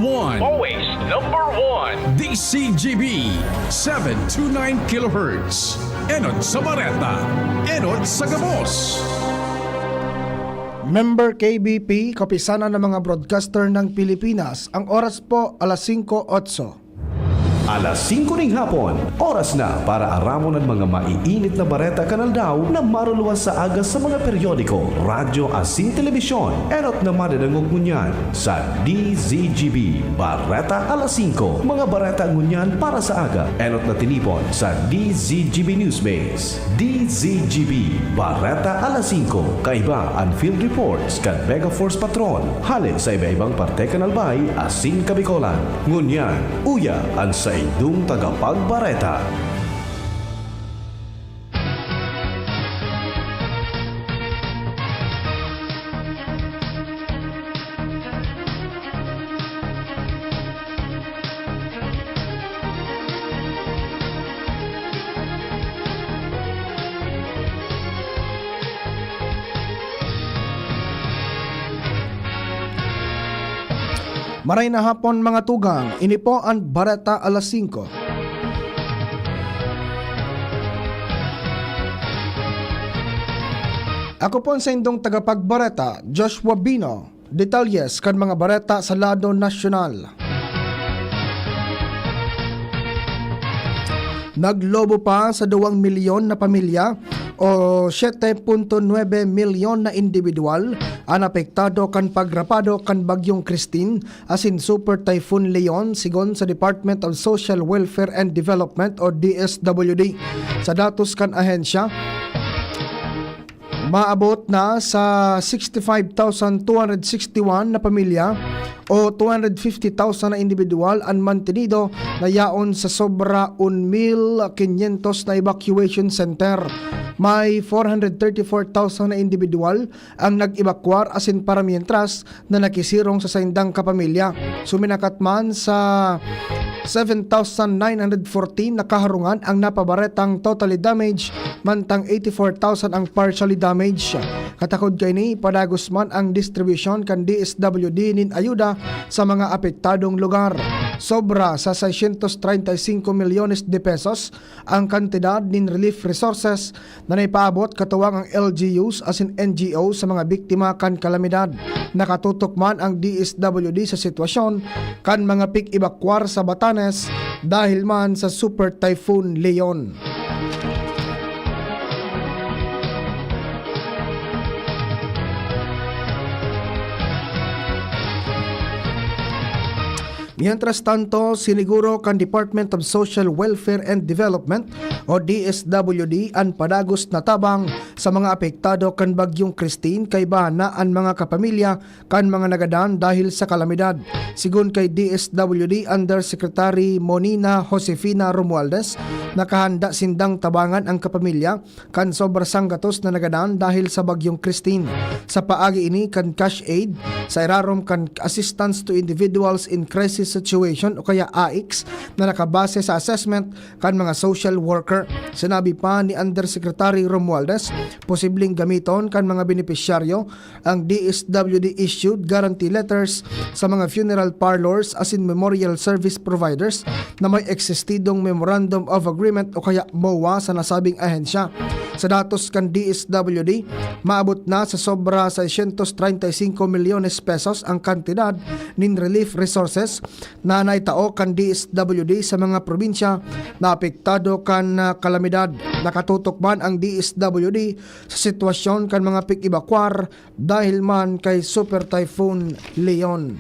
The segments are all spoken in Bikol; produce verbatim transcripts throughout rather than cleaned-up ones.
One. Always number one. D C G B, seven two nine kilohertz. Enot sa Bareta, enot sa gabos. Member K B P, Kapisanan ng mga Broadcaster ng Pilipinas. Ang oras po, alas singko otso. Alas singko ning hapon, oras na para aramon an mga maiinit na bareta kan aldaw na maruluwas sa aga sa mga periodiko, radyo asin telebisyon. Enot na madadangog ngunyan sa D Z G B Bareta alas singko. Mga bareta ngunyan para sa aga, enot na tinipon sa D Z G B Newsbase. D Z G B Bareta alas singko. Kaiba an field reports kan Mega Force Patrol hale sa iba-ibang parte kan Albay asin Kabicolan. Ngunyan, uya an saindong tagapagbareta. Maray na hapon, mga tugang. Ini po an Bareta Alas Singko. Ako po an saindong tagapagbareta, Joshua Bino. Detalles kan mga bareta sa lado nasyonal. Naglobo pa sa duwang milyon na pamilya o siete punto nuebe milyon na indibidwal an apektado kan pagrapado kan Bagyong Christine asin Super Typhoon Leon, sigon sa Department of Social Welfare and Development o D S W D. Sa datos kan ahensya, maabot na sa sixty-five thousand two hundred sixty-one na pamilya o two hundred fifty thousand na indibidwal an mantenido na yaon sa sobra un mil quinientos na evacuation center. May four hundred thirty-four thousand na indibidwal ang nag-ebakwar asin paramientras na nakisirong sa saindang kapamilya. Suminakat man sa seven thousand nine hundred fourteen na kaharungan ang napabaretang totally damaged, mantang eighty-four thousand ang partially damaged. Katakod kaini, padagos man ang distribusyon kan D S W D nin ayuda sa mga apektadong lugar. Sobra sa seiscientos treinta y cinco milyones de pesos ang kantidad nin relief resources na naipaabot katuwang ang L G Us asin N G O sa mga biktima kan kalamidad. Nakatutok man ang D S W D sa sitwasyon kan mga pig-ebakwar sa Batanes dahil man sa Super Typhoon Leon. Mientras tanto, siniguro kan Department of Social Welfare and Development o D S W D an padagos na tabang sa mga apektado kan Bagyong Christine, kaiba na an mga kapamilya kan mga nagadan dahil sa kalamidad. Sigon kay D S W D Undersecretary Monina Josefina Romualdez, nakahanda sindang tabangan ang kapamilya kan sobra sanggatos na nagadan dahil sa Bagyong Christine. Sa paagi ini kan cash aid, sa irarom kan Assistance to Individuals in Crisis Situation o kaya AICS na nakabase sa assessment kan mga social worker. Sinabi pa ni Undersecretary Romualdez, posibleng gamiton kan mga benepisyaryo ang D S W D issued guarantee letters sa mga funeral parlors asin memorial service providers na may existidong Memorandum of Agreement o kaya MOA sa nasabing ahensya. Sa datos kan D S W D, maabot na sa sobra seiscientos treinta y cinco milyones pesos ang kantidad nin relief resources na naitao kan D S W D sa mga probinsya na apektado kan, ah, kalamidad. Nakatutok man ang D S W D sa sitwasyon kan mga pig-ebakwar dahil man kay Super Typhoon Leon.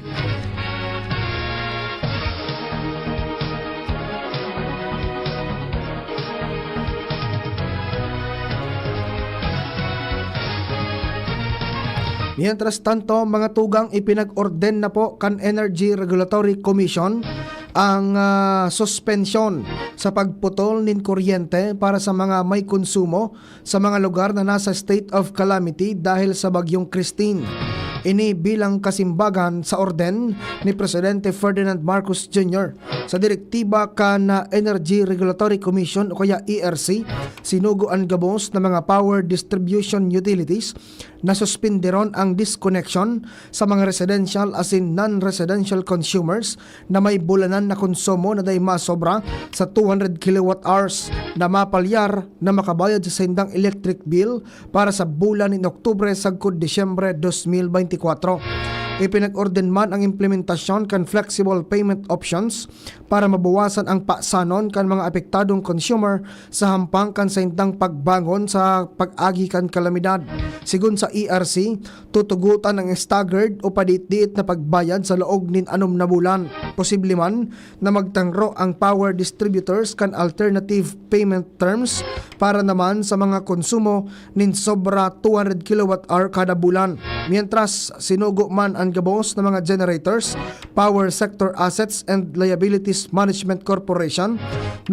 Mientras tanto, mga tugang, ipinag-orden na po kan Energy Regulatory Commission ang, ah, suspensyon sa pagputol nin kuryente para sa mga may konsumo sa mga lugar na nasa state of calamity dahil sa Bagyong Christine. Ini bilang kasimbagan sa orden ni Presidente Ferdinand Marcos Junior sa direktiba kan Energy Regulatory Commission o kaya E R C Sinugo an gabos na mga power distribution utilities na suspinderon ang disconnection sa mga residential asin non-residential consumers na may bulanan na konsumo na dai masobra sa two hundred kilowatt hours na mapalyar na makabayad sa saindang electric bill para sa bulan nin Oktubre sagkod Disyembre dos mil beintikwatro. Ipinag-orden man ang implementasyon kan flexible payment options para mabawasan ang pasanon kan mga apektadong consumer sa hampang kan saindang pagbangon sa pag-agi kan kalamidad. Sigon sa E R C, tutugotan ang staggered o padiit-diit na pagbayad sa laog nin anom na bulan. Posible man na magtangro ang power distributors kan alternative payment terms para naman sa mga konsumo nin sobra two hundred kilowatt hour kada bulan. Mientras, sinugo man an gabos na mga generators, Power Sector Assets and Liabilities Management Corporation,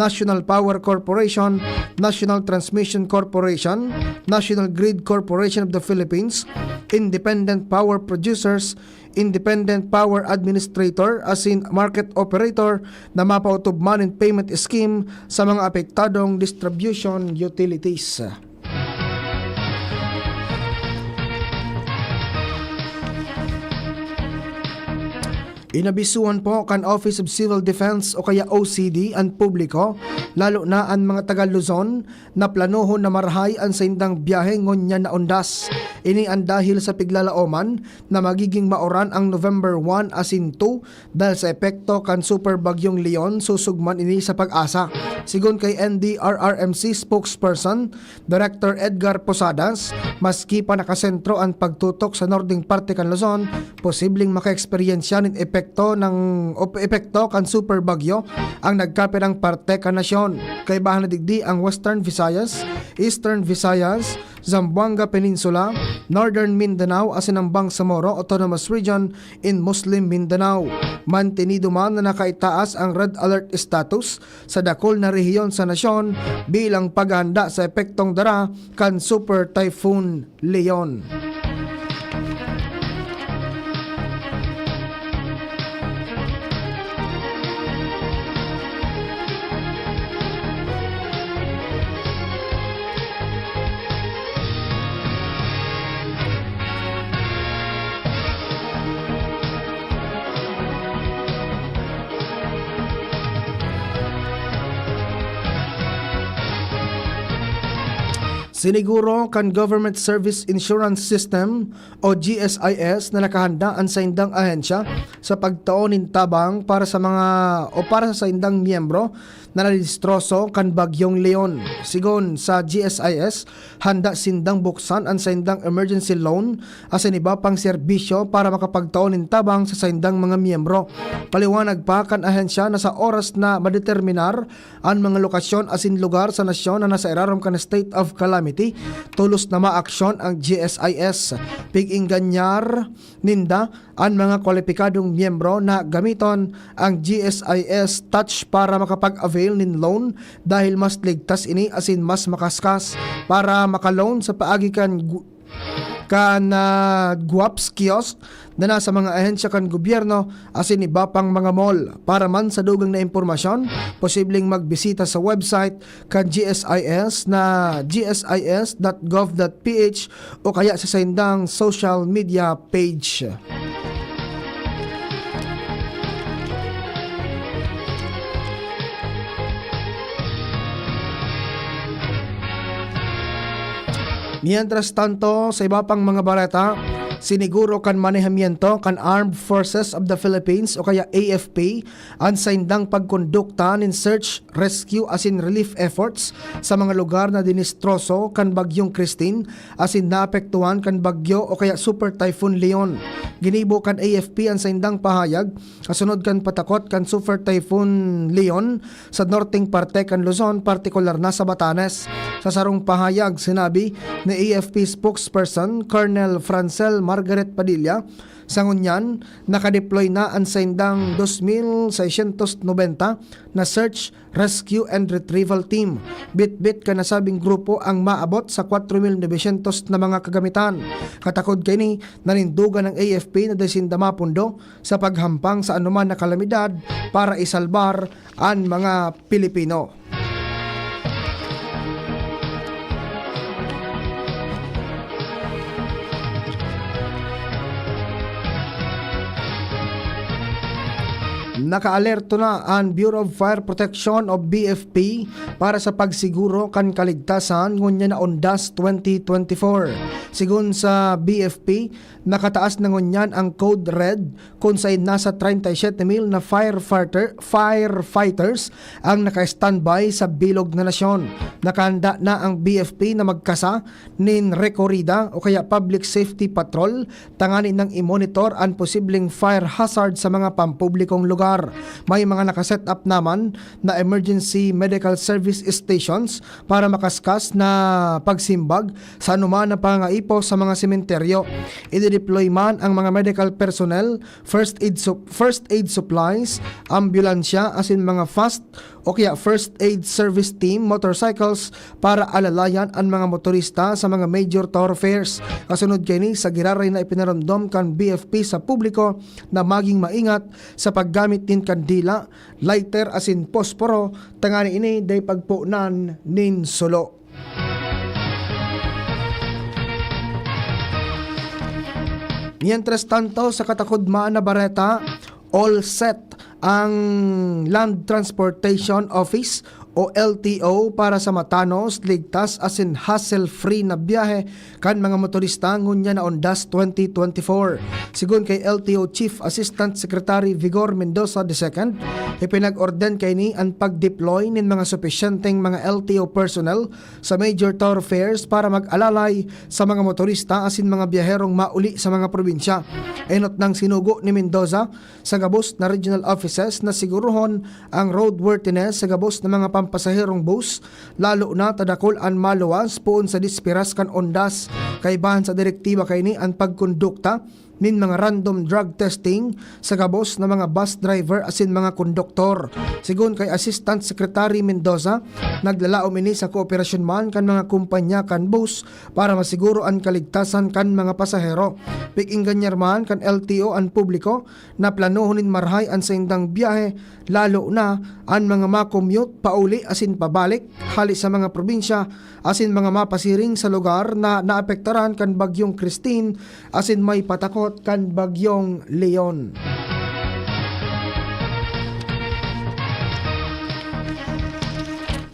National Power Corporation, National Transmission Corporation, National Grid Corporation of the Philippines, Independent Power Producers, Independent Power Administrator asin Market Operator na mapaotob man nin payment scheme sa mga apektadong distribution utilities. Inabisuhan po kan Office of Civil Defense o kaya O C D an publiko, lalo na an mga taga Luzon, na planohon na marahay an saindang biyahe ngunyan na undas. Ini an dahil sa piglalaoman na magiging maoran ang November one asin two dahil sa epekto kan Super Bagyong Leon. Susog man ini sa PAGASA. Sigon kay N D R R M C spokesperson Director Edgar Posadas, maski pa nakasentro an pagtutok sa nordeng parte kan Luzon, posibleng makaeksperyensya nin epekto ng, o epekto kan super bagyo ang nagkapirang parte kan nasyon. Kaibahan na digdi ang Western Visayas, Eastern Visayas, Zamboanga Peninsula, Northern Mindanao asin ang Bangsamoro Autonomous Region in Muslim Mindanao. Mantenido man na nakaitaas ang red alert status sa dakul na rehiyon sa nasyon bilang paghahanda sa epektong dara kan Super Typhoon Leon. Siniguro kan Government Service Insurance System o G S I S na nakahanda an saindang ahensya sa pagtao nin tabang para sa mga o para sa saindang miyembro na nadistroso kan Bagyong Leon. Sigon sa G S I S, handa sindang buksan an saindang emergency loan asin iba pang serbisyo para makapagtao nin tabang sa saindang mga miyembro. Paliwanag pa kan ahensya na sa oras na madeterminar an mga lokasyon asin lugar sa nasyon na nasa irarom kan state of calamity, tolos na maaksyon ang G S I S. Pig-ingganyar ninda an mga kwalipikadong miyembro na gamiton ang G S I S Touch para makapag-avail nin loan dahil mas ligtas ini asin mas makaskas para maka-loan sa paagi kan gu-, kan, ah, Guaps Kiosk na nasa mga ahensya kan gobyerno asin iba pang mga mall. Para man sa dugang na impormasyon, posibleng magbisita sa website kan G S I S na G S I S dot gov dot P H o kaya sa saindang social media page. Mientras tanto, sa iba pang mga bareta, siniguro kan manehamiento kan Armed Forces of the Philippines o kaya A F P an saindang pagkondukta nin search, rescue asin relief efforts sa mga lugar na dinistroso kan Bagyong Christine asin naapektuhan kan bagyo o kaya Super Typhoon Leon. Ginibo kan A F P an saindang pahayag kasunod kan patakot kan Super Typhoon Leon sa norteng parte kan Luzon, partikular na sa Batanes. Sa sarong pahayag, sinabi ni A F P spokesperson Colonel Francel Margaret Padilla, sa ngunyan, nakadeploy na an saindang dos mil seiscientos noventa na search, rescue and retrieval team. Bitbit kan nasabing grupo ang maabot sa kwatro mil novecientos na mga kagamitan. Katakod kaini, nanindogan ang A F P na dai sinda mapundo sa paghampang sa anoman na kalamidad para isalbar an mga Pilipino. Nakaalerto na an Bureau of Fire Protection o B F P para sa pagsiguro kan kaligtasan ngunyan na undas twenty twenty-four. Sigon sa B F P, nakataas na ngunyan ang Code Red, kun saen nasa treinta y siete mil na firefighter, firefighters ang naka-standby sa bilog na nasyon. Nakahanda na ang B F P na magkasa nin rekorida o kaya public safety patrol tanganing i-monitor an posibleng fire hazard sa mga pampublikong lugar. May mga naka-set up naman na emergency medical service stations para makaskas na pagsimbag sa anuman na pangangaipo sa mga sementeryo. Idideploy man ang mga medical personnel, first aid sup-, first aid supplies, ambulansya asin mga fast o kaya first aid service team motorcycles para alalayan an mga motorista sa mga major thoroughfares. Kasunod kaini sa giraray na ipinaromdom kan B F P sa publiko na maging maingat sa paggamit nin kandila, lighter asin posporo, tanganing ini dai pagponan nin sulo. Mientras tanto, sa katakudmaan na bareta, all set ang Land Transportation Office o L T O para sa matanos, ligtas asin hassle-free na biyahe kan mga motorista ngunyan na undas twenty twenty-four. Sigon kay L T O Chief Assistant Secretary Vigor Mendoza the second, ipinag-orden kaini an pag-deploy nin mga supisyenteng mga L T O personnel sa major thoroughfares para mag-alalay sa mga motorista asin mga biyaherong mauli sa mga probinsya. Enot nang sinugo ni Mendoza sa gabos na regional offices na sigurohon ang roadworthiness sa gabos na mga pampasaherong bus, lalo na ta dakul an maluwas poon sa dispiras kan undas. Kaibahan sa direktiba kaini an pagkondukta nin mga random drug testing sa gabos na mga bus driver asin mga konduktor. Sigon kay Assistant Secretary Mendoza, naglalaom ini sa kooperasyon man kan mga kompanya kan bus para masiguro an kaligtasan kan mga pasahero. Pig-engganyar man kan L T O an publiko na planohon nin marahay an saindang biyahe, lalo na an mga ma-commute pauli asin pabalik hale sa mga probinsya asin mga mapasiring sa lugar na naapektaran kan Bagyong Christine asin may patakot kan Bagyong Leon.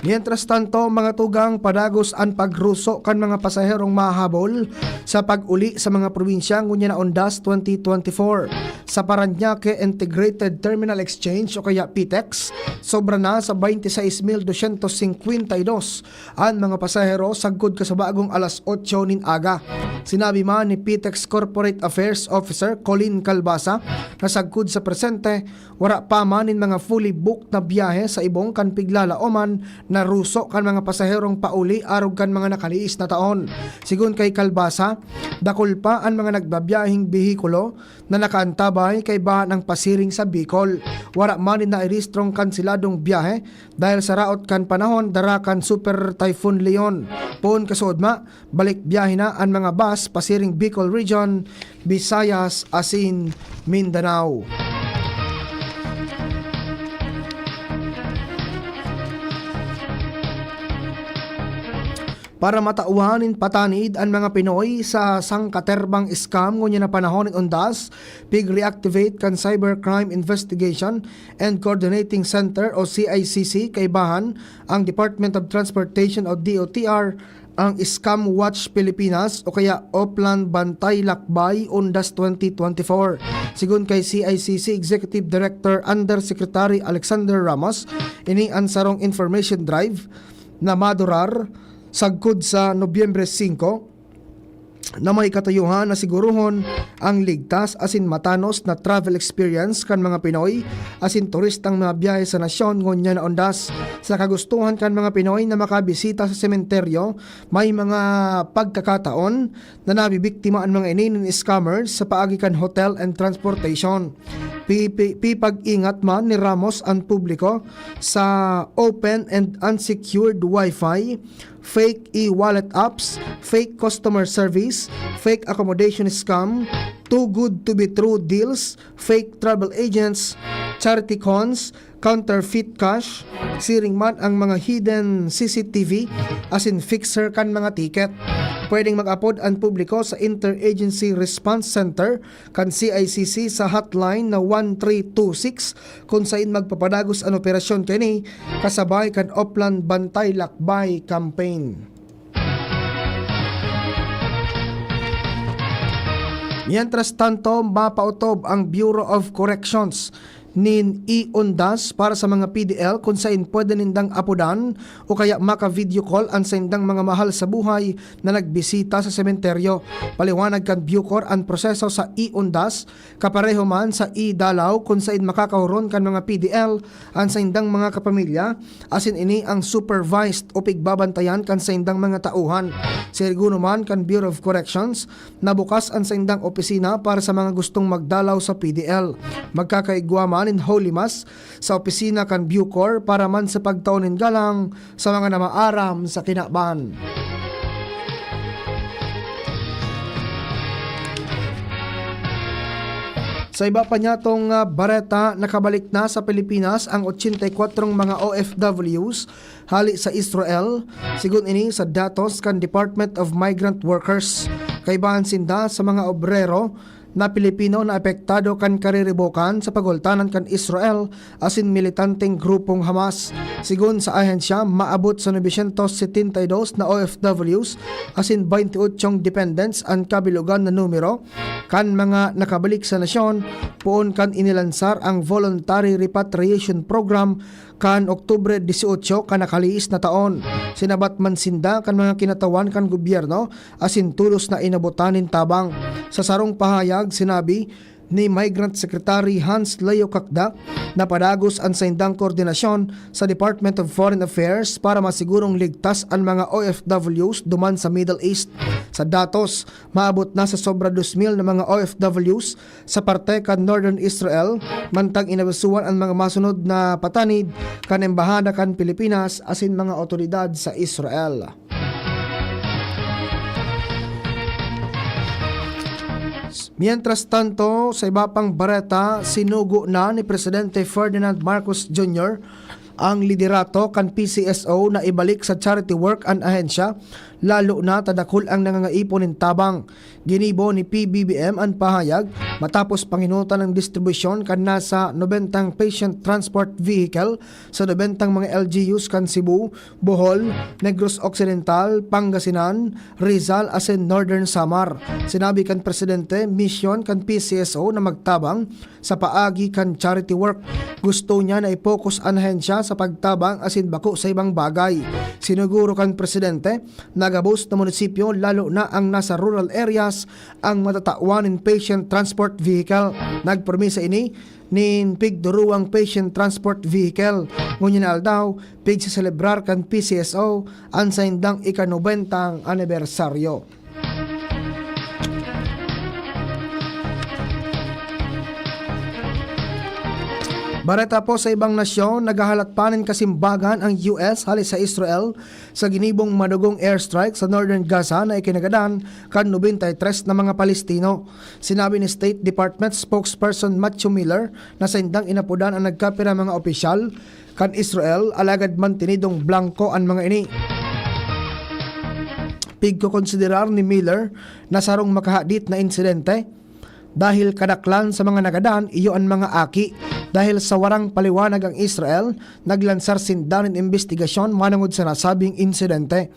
Mientras tanto, mga tugang, padagos an pagruso kan mga pasaherong mahabol sa pag-uli sa mga probinsya ngunyan na undas twenty twenty-four. Sa Parañaque Integrated Terminal Exchange o kaya PITEX, sobra na sa twenty-six mil doscientos cincuenta y dos an mga pasahero sagkod ka sa bagong alas otso nin aga. Sinabi man ni PITEX Corporate Affairs Officer Colin Calbasa na sagkod sa presente, wara pa man nin mga fully booked na biyahe sa ibong kan piglalaoman na ruso kan mga pasaherong pauli arog kan mga nakaliis na taon. Sigon kay Calbasa, dakul pa an mga nagbabiyaheng behikulo na nakaantabay kaibahan ang pasiring sa Bicol. Wara man nin nairehistrong kanseladong biyahe dahil sa raot kan panahon dara kan Super Typhoon Leon. Poon kasuodma, balik biyahe na an mga bus pasiring Bicol Region, Visayas asin Mindanao. Para matawan nin patanid an mga Pinoy sa sangkaterbang scam ngunyan na panahon nin undas, pig-reactivate kan Cybercrime Investigation and Coordinating Center o C I C C kaibahan ang Department of Transportation o D O T R, ang Scam Watch Pilipinas o kaya Oplan Bantay Lakbay Undas twenty twenty-four. Sigon kay C I C C Executive Director Undersecretary Alexander Ramos, ini an sarong information drive na madurar sagkod sa Nobyembre singko, na may katuyuhan na sigurohon ang ligtas asin matanos na travel experience kan mga Pinoy asin turistang mga biyahe sa nasyon ngunyan na undas. Sa kagustuhan kan mga Pinoy na makabisita sa sementeryo, may mga pagkakataon na nabibiktima an mga ini nin scammers sa paagi kan hotel and transportation. Pi-, pi-, pipag-ingat man ni Ramos an publiko sa open and unsecured wifi, fake e-wallet apps, fake customer service, fake accommodation scam, too good to be true deals, fake travel agents, charity coins, counterfeit cash, siring man ang mga hidden C C T V asin fixer kan mga ticket. Pwedeng mag-apod an publiko sa Interagency Response Center kan C I C C sa hotline na one three two six, kun sain magpapadagos an operasyon kaini kasabay kan Oplan Bantay Lakbay Campaign. Mientras tanto, mapaotob ang Bureau of Corrections nin e-undas para sa mga P D L kun sain pwede nindang apodan o kaya maka-video call an saindang mga mahal sa buhay na nagbisita sa sementeryo. Paliwanag kan Bucor, an proseso sa e-undas kapareho man sa e-dalaw kun sain makakaoron kan mga P D L an saindang mga kapamilya, asin ini ang supervised o pigbabantayan kan saindang mga tauhan. Siriguno man kan Bureau of Corrections, nabukas an saindang opisina para sa mga gustong magdalaw sa P D L. Magkakaigwa man nin Holy Mass sa opisina kan Bucor para man sa pagtao nin galang sa mga namaaram sa kinaban. Sa iba pa niyatong, ah, bareta, nakabalik na sa Pilipinas ang ochenta y kwatro mga O F Ws hali sa Israel, sigon ini sa datos kan Department of Migrant Workers. Kaibahan sinda sa mga obrero na Pilipino na apektado kan kariribokan sa pagultanan kan Israel asin militanteng grupong Hamas. Sigon sa ahensya, maabot sa novecientos setenta y dos na O F Ws asin baynte otsyong dependents an kabilogan na numero kan mga nakabalik sa nasyon poon kan inilansar ang Voluntary Repatriation Program kan Oktubre dieciocho kan nakalihis na taon. Sinabat man sinda kan mga kinatawan kan gobyerno asin tolos na inabotan nin tabang. Sa sarong pahayag, sinabi ni Migrant Secretary Hans Leo Cacdac na padagos an saindang koordinasyon sa Department of Foreign Affairs para masigurong ligtas an mga O F Ws duman sa Middle East. Sa datos, maabot na sa sobra dos mil na mga O F Ws sa parte kan Northern Israel, mantang inabisuhan an mga masunod na patanid kan Embahada kan Pilipinas asin mga awtoridad sa Israel. Mientras tanto, sa iba pang bareta, sinugo na ni Presidente Ferdinand Marcos Junior ang liderato kan P C S O na ibalik sa charity work an ahensya, lalo na ta dakul ang nangangaipon nin tabang. Ginibo ni P B B M an pahayag matapos panginutan ang distribusyon kan nasa nobentang patient transport vehicle sa nobentang mga L G Us kan Cebu, Bohol, Negros Occidental, Pangasinan, Rizal asin Northern Samar. Sinabi kan Presidente, misyon kan P C S O na magtabang sa paagi kan charity work. Gusto niya na i-focus an ahensya sa pagtabang asin bako sa ibang bagay. Siniguro kan Presidente na gabos na munisipyo, lalo na ang nasa rural areas, ang matatawan nin patient transport vehicle. Nagpromisa ini nin pigduruwang patient transport vehicle. Ngunyan na aldaw, pigseselebrar kan P C S O an saindang ikanobentang anibersaryo. Bareta po sa ibang nasyon, naghahalat pa nin kasimbagan ang U S hali sa Israel sa ginibong madugong airstrike sa Northern Gaza na ikinagadan kan nobenta y tres na mga Palestino. Sinabi ni State Department spokesperson Matthew Miller na saindang inapodan ang nagkapira mga opisyal kan Israel, alagad mantinidong blangko an mga ini. Pigkokonsiderar ni Miller na sarong makahadit na insidente dahil kadaklan sa mga nagadan iyo an mga aki. Dahil sa warang paliwanag ang Israel, naglansar sinda nin imbestigasyon manongod sa nasabing insidente.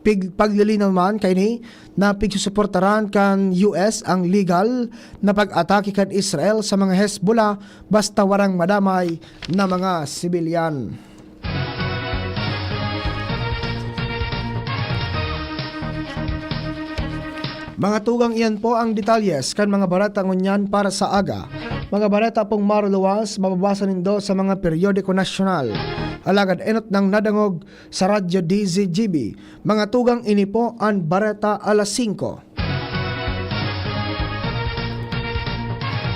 Pig-, paglilinaw man kaini na pigsusuportaran kan U S ang legal na pag-atake kan Israel sa mga Hezbollah basta warang madamay na mga sibilyan. Mga tugang, iyan po ang detalyes kan mga bareta ngunyan para sa aga. Mga bareta pong maruluwas, mababasa nindo sa mga periodiko nasyonal. Alagad enot nang nadangog sa Radyo D Z G B. Mga tugang, ini po an Bareta Alas Singko.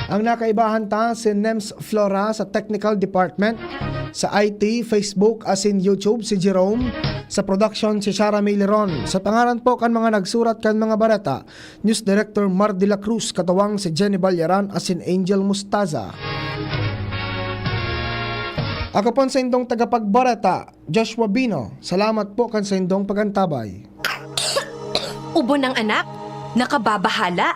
Ang nakaibahan ta, si Nems Flora sa Technical Department, sa I T, Facebook, asin YouTube, si Jerome, sa production, si Shara Miliron. Sa pangaran po kan mga nagsurat kan mga bareta, News Director Mar de la Cruz, katawang si Jenny Ballaran, asin Angel Mustaza. Ako pon saindong tagapagbareta, Joshua Bino. Salamat po kan saindong pagantabay. Ubo ng anak? Nakababahala?